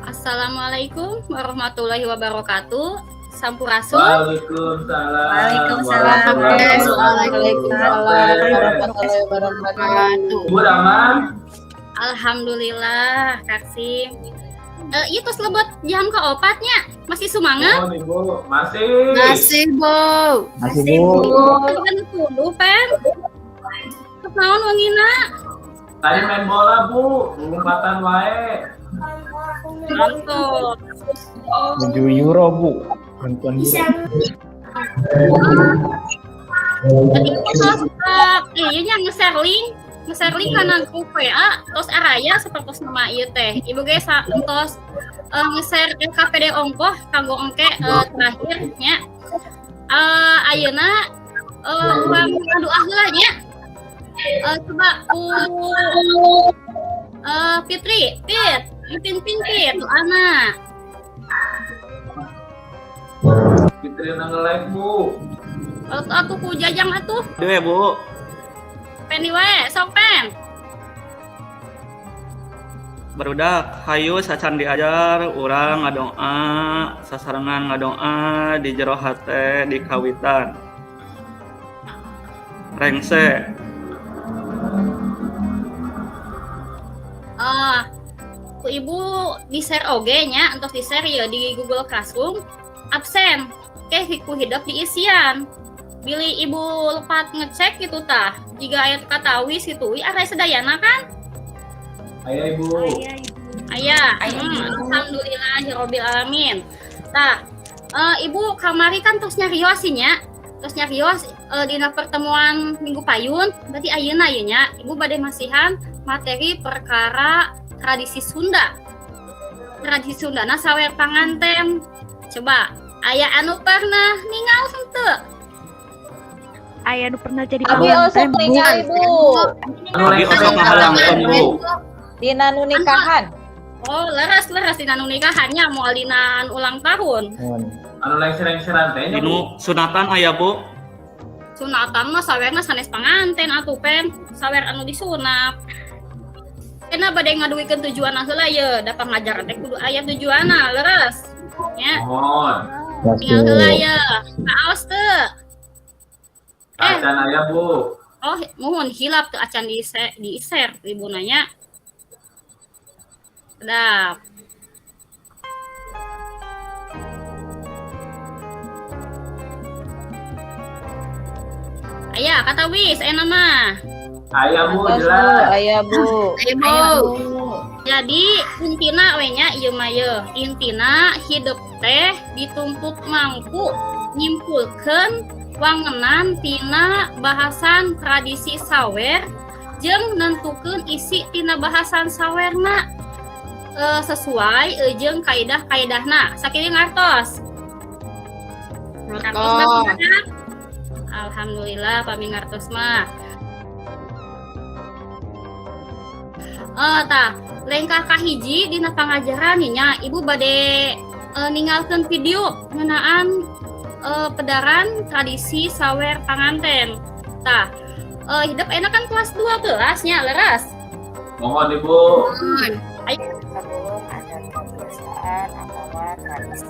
Assalamualaikum warahmatullahi wabarakatuh. Sampurasun. Waalaikumsalam. Waalaikumsalam. Warahmatullahi Warahmatullahi wabarakatuh. Bu Rahman. Alhamdulillah, Kaksim. Ieu tos lebet jam keopatnya. Masih semangat? Oh, Ibu, masih. Masih, Bu. Masih, Bu. Kan kudu, Pen. Terus naon wengina? Tadi main bola, Bu. Lompatan wae. Mantap. Menuju Euro, Bu. Nonton Euro. Tadi tos ieu nya nge-share link, nge-share link kana grup WA tos araya sapertos nama ieu teh. Ibu ge entos nge-share LKPD ongkoh kanggo engke terakhir nya. Ayeuna urang ngadoa heula nya. Coba ku Fitri, Fit, pimpin Fit, doana. Fitri nge-like, Bu. Atuh ku Jajang atuh. Duh ya, Bu. Pendi wae, sok Pen. Barudak hayu sacan diajar urang ngadoa sasarengan ngadoa di jero hate di kawitan. Rengse. Ku ibu di-share oge nya, entos di-share ya di Google Classroom. Absen, ke ku hidep diisian. Bilih ibu lepat ngecek gitu tah. Jika aya katawis gitu, ih area sedayana kan? Aya, Ibu. Aya. Alhamdulillahirabbil alamin. Tah, ibu kamari kan tos nyarios sih nya. Tos nyarios dina pertemuan minggu payun, berarti ayeuna ieu nya, ibu bade masihan materi perkara tradisi Sunda. Tradisi Sundana sawer panganten. Coba aya anu pernah ningal henteu? Aya nu pernah jadi Abi osok panganten, Bu. ningali, Bu. Abi osok ngahalangkeun, Bu. Dina nu nikahan. Oh, leres leres dina nu nikahannya moal dina ulang tahun. Anu lengser-lengseran teh nya, Bu. Dinu sunatan aya, Bu. Sunatan mah sawerna sanes panganten atuh Pen, sawer anu disunat. Kena bade ngaduikeun tujuanna heula ye, da pangajaran teh kudu aya tujuanna, leres. Nya. Mohon. Tinggal heula ye. Kaos teu? Acan aya, Bu. Oh, muhun hilap teu acan di-share ibu nanya. Sedap. Aya, kata wis, aya nama. Aya, Bu, Atos, Bu. jelas. Aya, Bu. Aya, Bu. Jadi intina we nya ieu mah ye. Intina hidup teh dituntut mampu nyimpulkeun wangenan tina bahasan tradisi sawer jeung nentukeun isi tina bahasan sawerna sesuai jeung kaidah-kaidahna. Sakieu ngartos. Ngartos mah. Alhamdulillah pami ngartos mah. Tah, lengkah kahiji dina pangajaran nya ibu bade ninggalkeun video ngeunaan pedaran tradisi sawer panganten. Tah, hidup enak kan kelas 12 nya leres. Mohon Ibu. Ayo. Sebelum ada kebiasaan atau tradisi.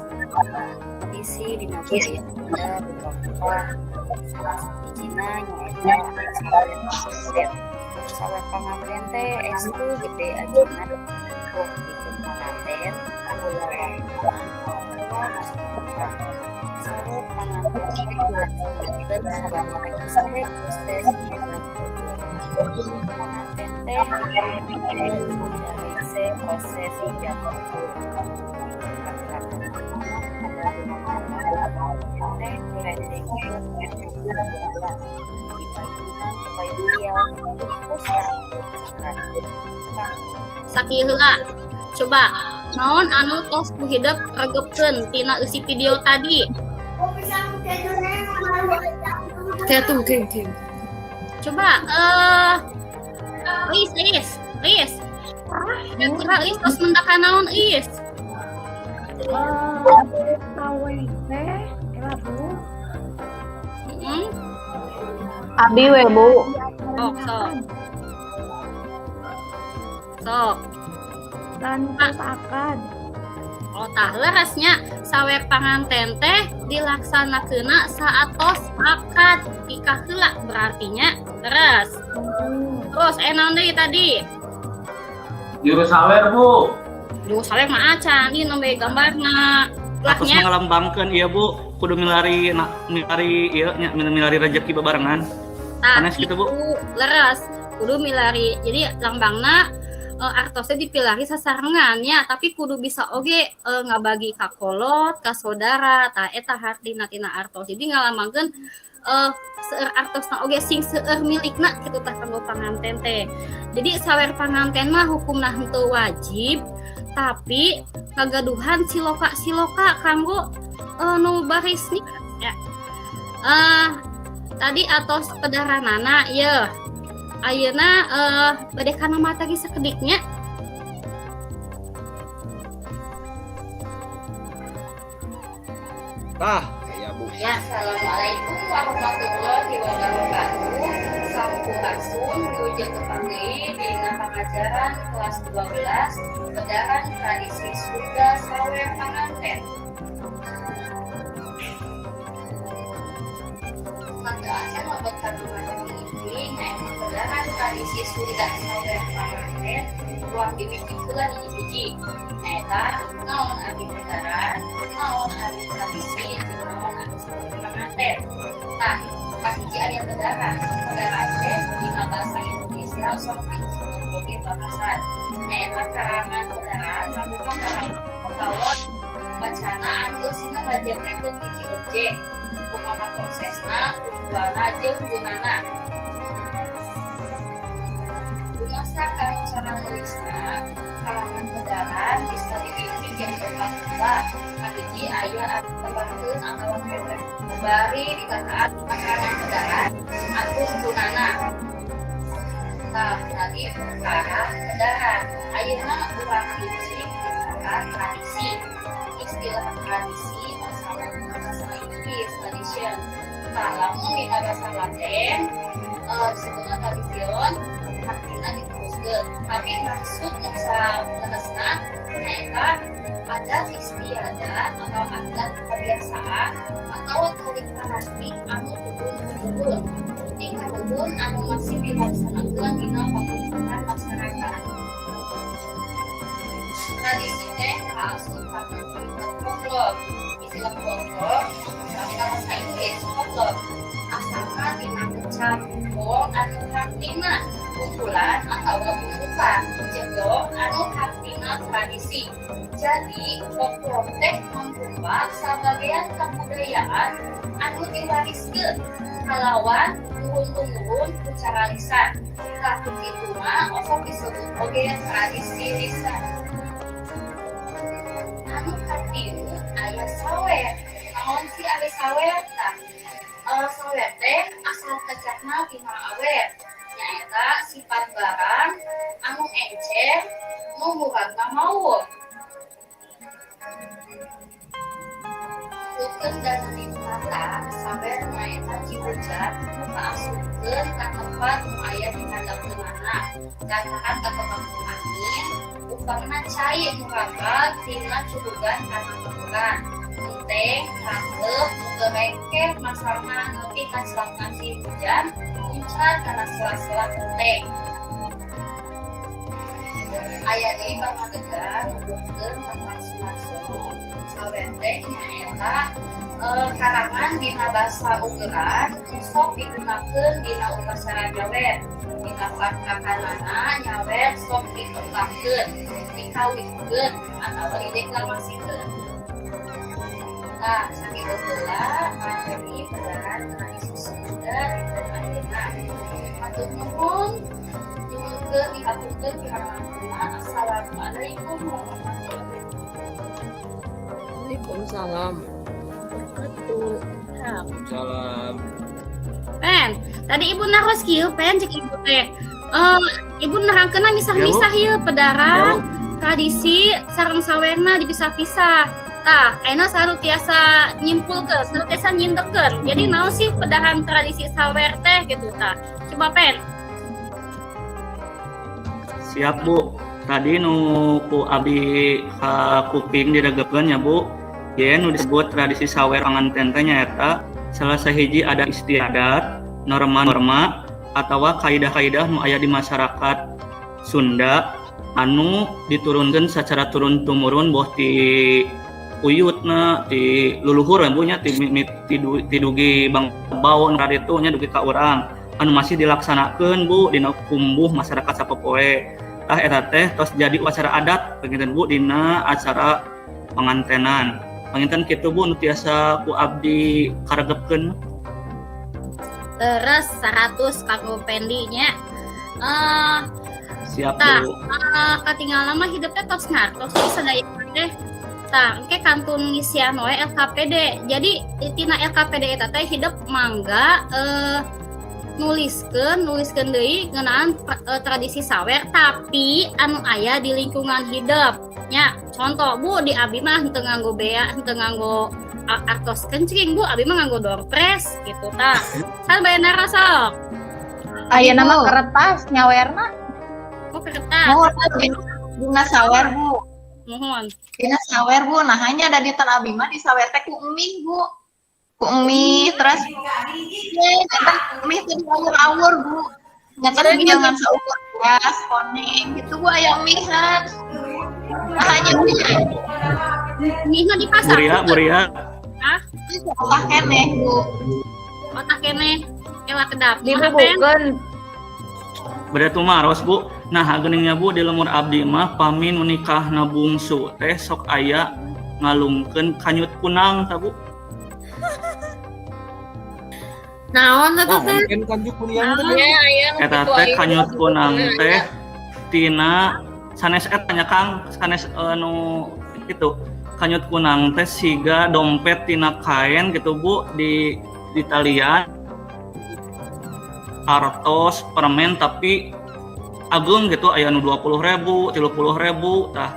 Tradisi dina budaya Sunda beberapa salah sahijina nyaeta sawer panganten. Sawer panganten teh estu gede ajengan untuk bikin panganten anu lalakuna tua masih muda. Sawer panganten teh dilaksanakeun sababaraha proses hingga panganten teh dilaksanakeun proses hingga Sakieu heula. Coba naon anu tos ku hidep regepkeun tina eusi video tadi? Coba Is, Is, Is. Kira Is tos mendakan naon Is? Abi we, Bu. Sok, sok. Sok. Tos akad. Oh, tah, leres nya. Sawer panganten teh dilaksanakeunna saatos akad nikah heula berartinya, leres. Terus naon deui tadi? Juru sawer, Bu. Duh, sawer mah acan, ieu nembe gambarna. Atos Lahnya ngalambangkeun ieu, Bu, kudu milari na, milari ieu nya, milari rezeki babarengan. Tah, Sanes gitu, Bu. Leres. Kudu milari. Jadi lambangna artosnya dipilari sasarengan ya, tapi kudu bisa oge ngabagi ka kolot, ka saudara, tah eta hartina tina artos. Jadi ngalambangkeun seueur artosna oge sing seueur milikna kitu tah kanggo panganten teh. Jadi sawer panganten mah hukumna henteu wajib, tapi kagaduhan siloka-siloka kanggo nu baris nikah ya. Tadi atos pedaranana ye. Ayeuna bade kana materi sakediknya. Tah, ya, Bu. Ya, assalamualaikum warahmatullahi wabarakatuh. Sampurasun, wilujeng tepang deui dina pangajaran kelas 12 pedaran tradisi Sunda sawer panganten. Maka acan lebet kana materi inti nyaeta pedaran tradisi Sunda sawer panganten, urang dimimiti heula hiji-hiji. Nyaeta naon ari pedaran, naon ari tradisi, jeung naon ari sawer panganten. Tah, kahiji aya pedaran. Pedaran teh dina bahasa Indonesia sok disebut oge bahasan. Nyaeta karangan pedaran mangrupa karangan atawa wacana anu eusina ngajenrekeun hiji objek. Kumaha prosesna, tujuanna jeung gunana. Dumasar kana cara nulisna, karangan pedaran bisa dibimbing jadi opat jumlah. Kahiji aya anu tebangkeun atawa kewek. Bari dikataan karangan pedaran anu gunana. Tah, tadi perkara pedaran. Ayeuna urang hiji perkara tradisi. Istilah tradisi asalna tina bahasa Inggris tradition. Tah, lamun dina bahasa Latin disebutna tradition, artina diteruskeun. Tapi maksud nu saleresna nyaeta adat istiadat atau adat kebiasaan atau karakteristik anu turun-temurun. Ti karuhun anu masih dilaksanakeun dina pakumpulan masyarakat. Tradisi teh kaasup kana kalimat folklor. Istilah folklor asal bahasa Inggris folklore. Asalna tina kecap folk anu hartina kumpulan atawa tumbukan jeung lore anu hartina tradisi. Jadi folklore teh mangrupa sabagian kabudayaan anu diwariskeun kalawan turun-tumurun secara lisan. Tah, kitu mah osok disebut oge tradisi lisan. Anu katilu aya sawer. Naon sih ari sawer? Tah, sawer teh asal kecapna tina awer. Nyaeta sifat barang anu encer nu muragna maur. Leukeun dana dipata, sawer nyaeta cihujan nu kaasupkeun ka tempat nu aya di handapeunana. Dataran katepang ku angin, upamina cai nu ragrag tina curugan kana kuburan. Enteng, ranteup, nu teu rengkeh masarna nepi ka celakna cihujan muncar kana sela-sela enteng. Aya deui pamadegan nuduhkeun tentang Sumarsono. Sawer teh nyaeta karangan dina basa ugeran nu sok digunakeun dina upacara nyawer. Dina pangkakanana nyawer sok ditembangkeun, dikawihkeun atawa dideklamasikeun. Tah, sakitu heula materi pedaran tradisi Sunda dinten ayeuna. Hatur nuhun, nyuhunkeun dihaturkeun pihak. Assalamualaikum warahmatullahi wabarakatuh. Waalaikumsalam. Salam. Pen, tadi Ibu naros kieu, Pen, cek Ibu teh. Ibu nerangkeunna misah-misah ieu pedaran, tradisi sareng sawerna dipisah-pisah. Tah, ayeuna saru tiasa nyimpulkeun, saru tiasa nyindekeun. Jadi naon sih pedaran, tradisi, sawer teh gitu tah. Coba, Pen. Siap, Bu. Tadi nu ku abdi ka kuping diregepkeun nya, Bu. Ye nu disebut tradisi sawer panganten teh nyaeta salah sahiji adat istiadat, norma-norma atau kaidah-kaidah nu aya di masyarakat Sunda anu diturunkan secara turun temurun, boh ti uyutna, ti luluhur ya, Bu, nya, ti, ti, ti dugi bang bawon itu nya, dugi ka urang anu masih dilaksanakeun, Bu, dina kumbuh masyarakat sapopoe. Tah, eta teh tos jadi upacara adat panginten, Bu, dina acara pangantenan. Panginten kitu, Bu, nu tiasa ku abdi karegepkeun. Terus 100 kanggo pendinya. Siap. Tah, Bu. Katinggalan mah hidupnya tos ngartos sih sadaya teh. Tah, engke kantun ngisian we LKPD. Jadi tina LKPD eta teh hidup mangga nuliskeun deui ngeunaan tradisi sawer tapi anu aya di lingkungan hidup. Nya, contoh, Bu, di abi mah henteu nganggo bea, henteu nganggo artos kencing, Bu, abi mah nganggo doorprize gitu tah. San bae sok. Ayeuna mah kertas nyawerna. Oh, kertas. Mohon dina sawer, Bu. Mohon. Dina sawer, Bu. Nah, hanya ada di tanah abi mah di sawer teh ku mie, Bu. Ku mie terus ya eta mie teh diawur-awur, Bu. Nya kan jangan saukur beas, koneng gitu, Bu, aya mihan. Nah, hanya mie. Mie mah di pasar. Bu Ria, Bu Ria. Hah? Otak keneh, Bu. Otak keneh. Ewa kedap. Dibubukeun. Berarti maros, Bu. Nah, geningnya, Bu, di lembur abdi mah pami nu nikahna bungsu teh sok aya ngalungkeun kanyut kunang tah, Bu. Naon eta Nah, teh? mungkin kanjuk kunyang teh. Ya, aya nu Eta kitu teh aya. Kanyut kunang teh tina sanes eta nya, Kang, sanes nu gitu. Kanyut kunang teh siga dompet tina kain gitu, Bu, di talian artos permen tapi agung gitu, aya nu 20.000, 30.000. Tah,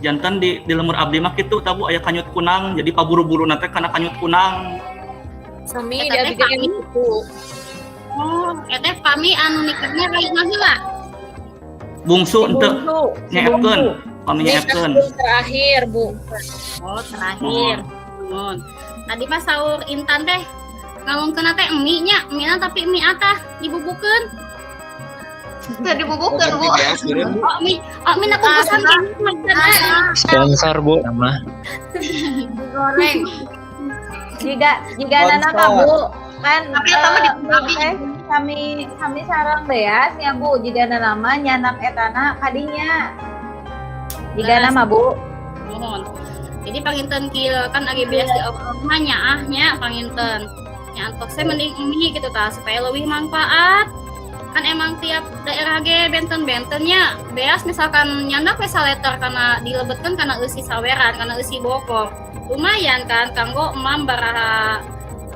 janten di lembur abdi mah kitu tah, Bu, aya kanyut kunang, jadi paburu-buru teh kana kanyut kunang. Sami Eta di teh abi ge pami. Gitu. Oh, eta pami anu nikahnya raina heula. Bungsu Si ente bungsu, si nyeepkeun, bungsu. pami Ini nyeepkeun. tahun terakhir, Bu. Oh, terakhir. Nuhun. Tadi pas sahur Intan teh ngalungkeun teh mie nya, mie tapi mie atah dibubukeun. Teu dibubukeun, Bu. Beas meureun, Bu. Oh, mie, oh, mie na kukusan. Sponsor, Bu, nama. Digoreng. Jika nana mah, Bu, kan Tapi eta mah mie teh sami sami sareng beas ya, Bu, jika nama nyanak etana kadinya. Jika nama, Bu. Nuhun. Jadi panginten kieu kan lagi biasa di mah nyaah nya panginten. Nya antos teh mending mie gitu tah supaya lebih manfaat. Kan emang tiap daerah ge benten-bentennya beas, misalkan nyandak we saleter karena dilebetkeun karena eusi saweran, karena eusi bokor. Lumayan kan kanggo emam baraha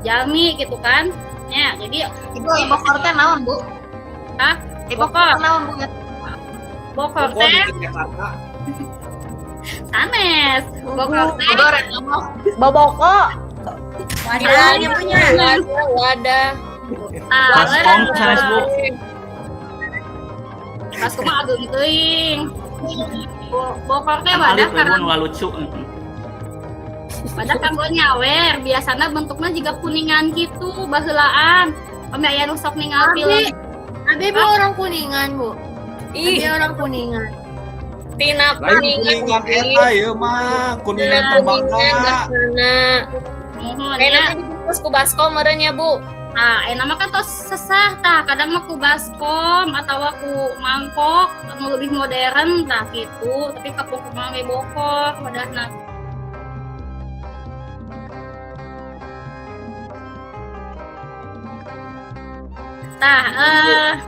jalmi gitu kan. Ya, jadi Ibu, bokor teh naon, Bu? Hah? Eh, bokor naon, Bu? Bokor Bokor teh di Jakarta. Sanes. Bokor teh Bogor eta mah. Boboko. Wadahnya punya. Wadah, wadah. Ah, Baskom sanes, Bu. Baskom mah ageung teuing. Bokor teh Kan wadah alit we, Bu, karena nu lucu. Wadah kanggo nyawer, biasana bentuknya juga kuningan gitu baheulaan. Pami aya nu sok ningal Abi, film. Abi, Bu, orang Kuningan, Bu. Abi Ih, orang Kuningan. Tina Lain Kuningan. Kuningan eta ieu mah, Kuningan Kuningan tembaga. Basmana. Mohon Kayaknya ya. tadi dibungkus ku baskom meureun ya, Bu. Nah, enak mah kan tos sesah tah, kadang mah ku baskom atau ku mangkok anu lebih modern tah gitu, tapi kapok mah we bokor wadahna. Tah,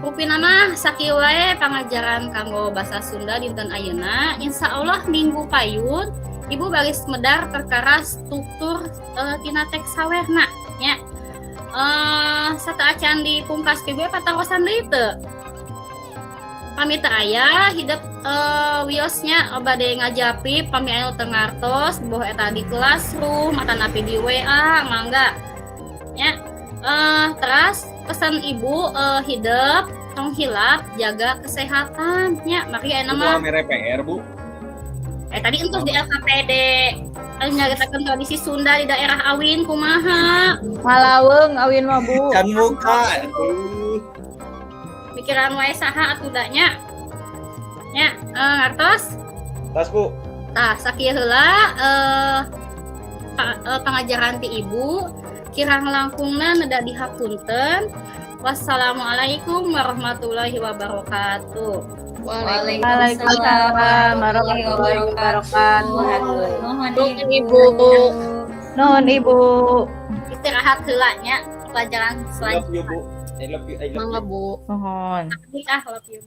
rupina mah sakieu wae pangajaran kanggo bahasa Sunda dinten ayeuna. Insya Allah minggu payun Ibu baris medar perkara struktur tina teks sawerna nya. Sateuacan dipungkas pibe patarosan deui teu? Pami teu aya hidep wiosnya bade ngajapi pami anu teu ngartos boh eta di classroom atanapi di WA mangga nya. Terus pesan Ibu, hidep Tong hilap jaga kesehatan nya. Mari aya Itu mah mere PR, Bu. Tadi entos di LKPD. Ayo nyaritakeun tradisi Sunda di daerah Awin kumaha. Malaweng awin mah, Bu. Can muka atuh. Mikiran wae saha atuh da nya. Nya, ngartos? Tas, Bu. Tah, sakieu heula pangajaran ti Ibu, kirang langkungna neda dihapunten. Wassalamualaikum warahmatullahi wabarakatuh. Waalaikumsalam warahmatullahi wabarakatuh. Nuhun. Nuhun, Ibu. Nuhun, Ibu. Istirahat heula nya, pelajaran I love selanjutnya. you, Bu. I love you, I love Mangga, you. Bu. Nuhun. Ah, love you.